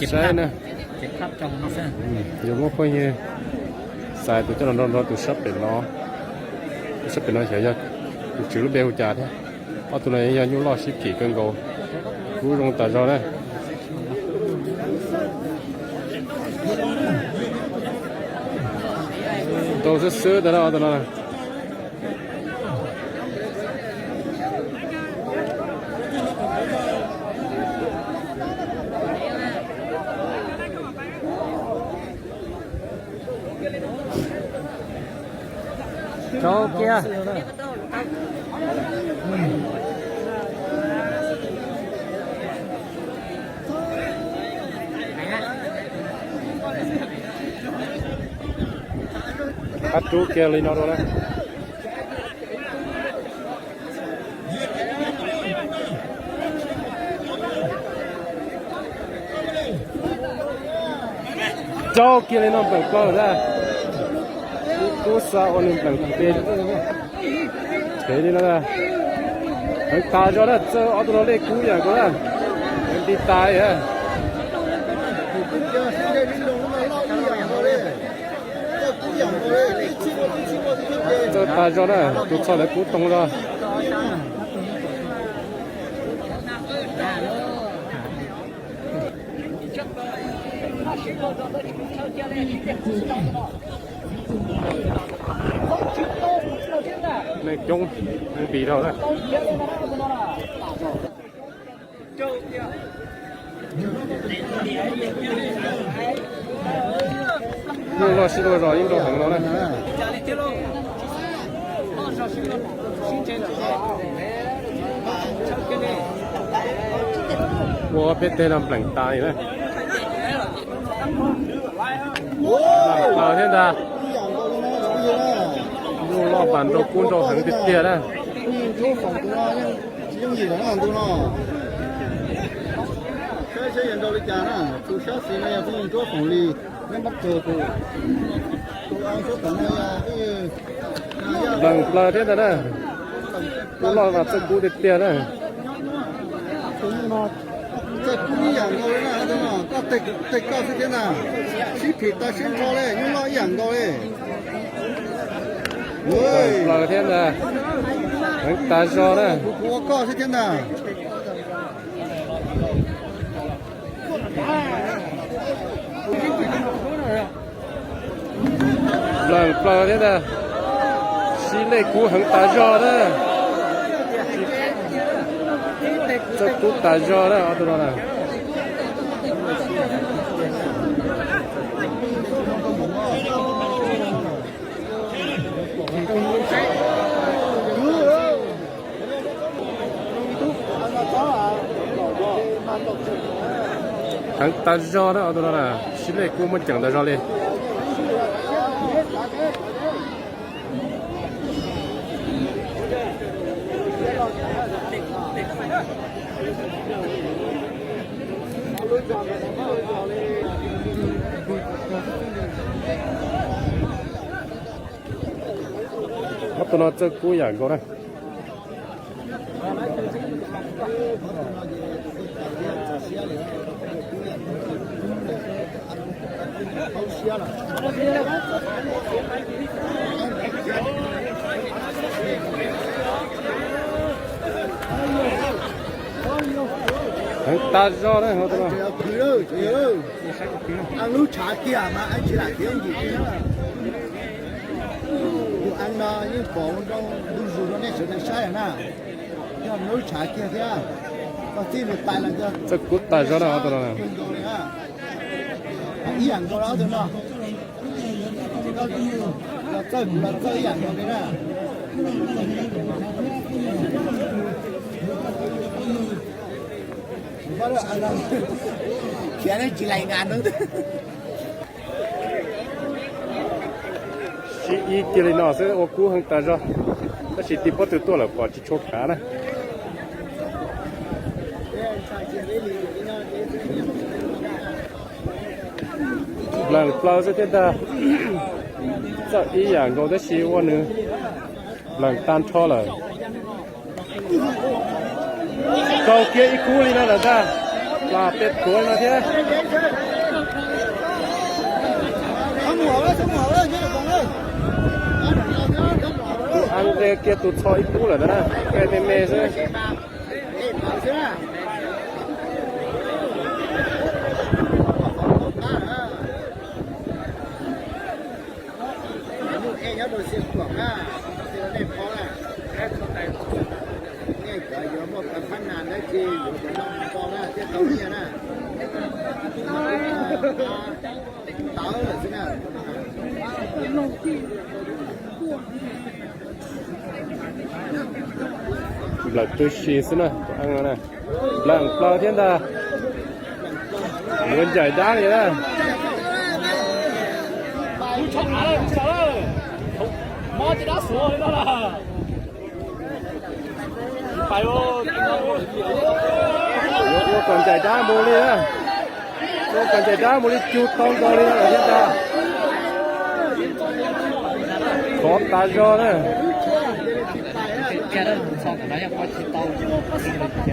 Saib na, yuav muab phooj ywg xaiv tus coj los nrog nrog tus sab pem no. Tus sab pem no xyov yog tus tswv lub npe hu cas thiab. Ob tug no yog nyuj loj sib phim kawg nkaus. Kub zoo tas zog na. Ntau xwb xwb tas ob tug no. Rau kiag. Qab rub kiag li no dua na. Rau kiag li no npleem plaws na. Kub xa ua nws npleem pem li no. Heev tas zog na, txawj ob tug no lej kub yam nkaus na. Heev ti tas. Txawj tas zog na, tus txhoj lawv kub toog zog. Neeg coob, neeg npis dhau na. Nyuj loj sib luag zos yeej nrau heev no na. Ua peb teg no npleem tas li na. Npleem plaws thiab ntag. Nyuj loj mas nrau kub nrau heev tiag tiag na. Npleem plaws thiab ntag na. Nyuj loj mas txawj kub tiag tiag na. Txawj kub ib yam nkaus li na, koj teg koj xwb thiab ntag. Sib phim tau siab nrho li, nyuj loj ib yam nkaus li. Npleem plaws thiab ntag. Heev tas zog na. Kuv ua koj xwb thiab ntag. Npleem plaws thiab ntag. Sib lej kub heev tas zog na. Txawj kub tas zog na ob tug no na. Heev tas zog na ob tug no na, sib lej kub muaj ceem tas zog li. Ob tug no txawj kub yam nkaus na. Heev tas zog na. Lub tshav kiag mas tsis lam tiav yim. Tus no yeej pom ua nroo ntu zus rau nej sawv daws saib na. Yog lub tshav kiag thiab, koj txij nws tais los txawj kub tas zog na. Ib yam nkaus ob tug no. Los txawj kuv los txawj ib yam nkaus li na. Khiav tsis laim nkas no. Sib ib kiag li no xwb ua kub heev tas zog, tab sis tib pob tw tuaj lawm pom tsis tshua khav na. Npleem plaws xwb thiab ntag. Txawj ib yam nkaus tab sis ua nws npleem tag nrho lawm. Rau kiag ib kub li no lawm ntag. Pla peb pluav no thiab. Tus Ab nqe kiag tus Txho ib kub lawm na, nqe me me xwb. Nplawm tub si xwb na, tus Ab no na. Nplawm plaws thiab ntag. Yuav ncaim dab li na. Yuav ua kom ncaim dab mus li na. Ua kom ncaim dab mus li cug tau nkaus li no lawm thiab ntag. Khov tas zog na.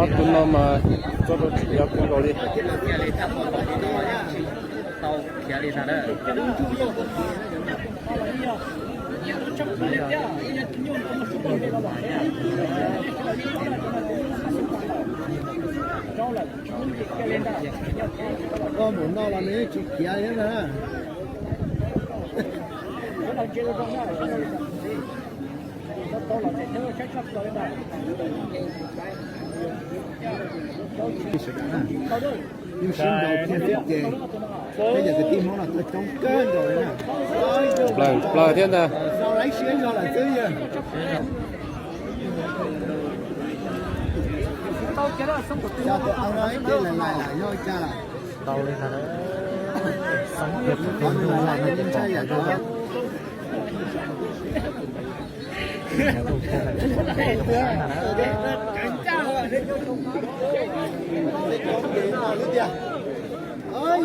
Ob tug no mas txoj rau tsis yog kawg nkaus li. Koj mus no los nws tsis khiav thiab na. Sib nraus kiag xwb ces, peb cov kwv tij Hmoob no tau coob kawg nkaus li na. Nplawm plaws thiab ntag. Sau laib siab zog lawm xwb yog. Tus no ib ce lais lais lam yog cas lawm. Tau li ntawd. Ntshai yam no.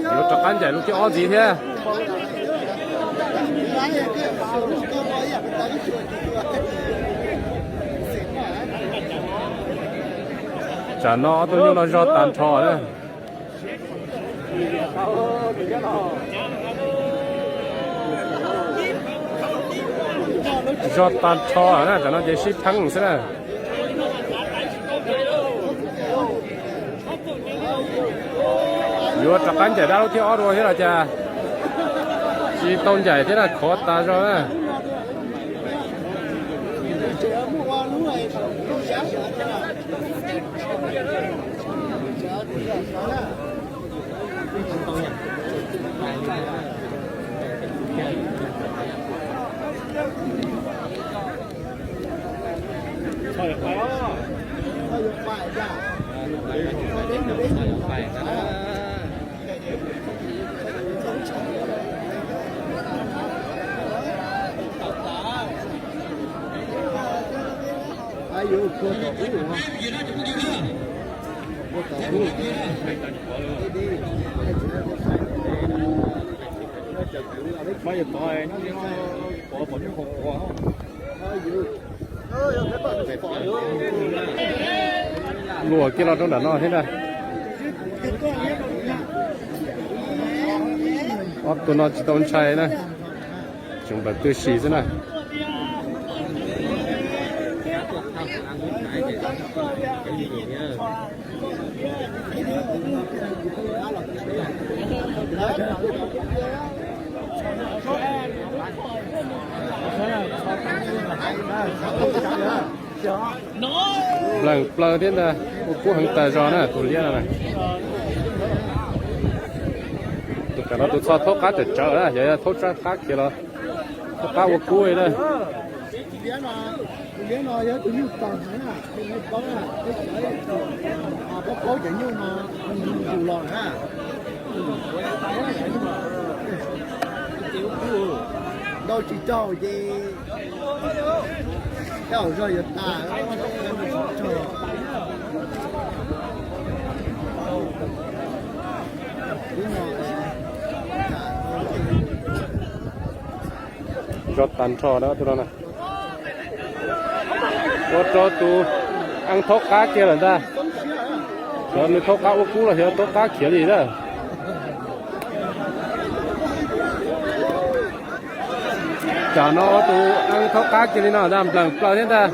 Yuav rov qab ncaim lub thib ob ntxiv thiab. Tsam no ob tug nyuj no zog tag nrho na. Zog tag nrho na, tsam no ces sib pheeb xwb na. Yuav rov qab ncaim dab lub thib ob dua thiab los cas? Tsis tau ncaim thiab na, khov tas zog na. Luam kiag los rau nram no thiab na. Ob tug no tsis tau ntshai na. Tseem nplawm tub si xwb na. Nplawm plaws thiab ntag, ua kub heev tas zog na tus liab no na. Tus kam no tus txho thaub qab tsawm tsawv na, yog yog thaub tsab qab khiav los thaub qab ua kub li na. Ntau tsis raug ces, zog yuav tas. Zog tag nrho na tus no na. Ua rau tus Ab thaub qab kiag lawm ntag. Nws thaub qab ua kub los xyov thaub qab khiav li na. Tam no tus eeb thaub qab kiag li no ntag, nplees plaws thiab ntag.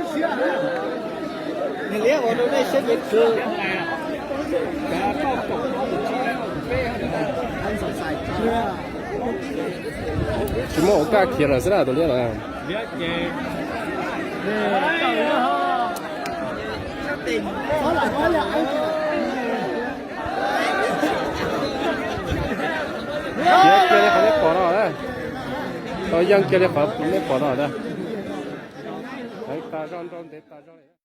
Tsis muaj ua kaj khiav lawm xwb na tus liab no. Khiav kiag li qhov nej pom no na. Tau yeej kiag li qhov nej pom no na. Heev tas zog, nrau ntev tas zog.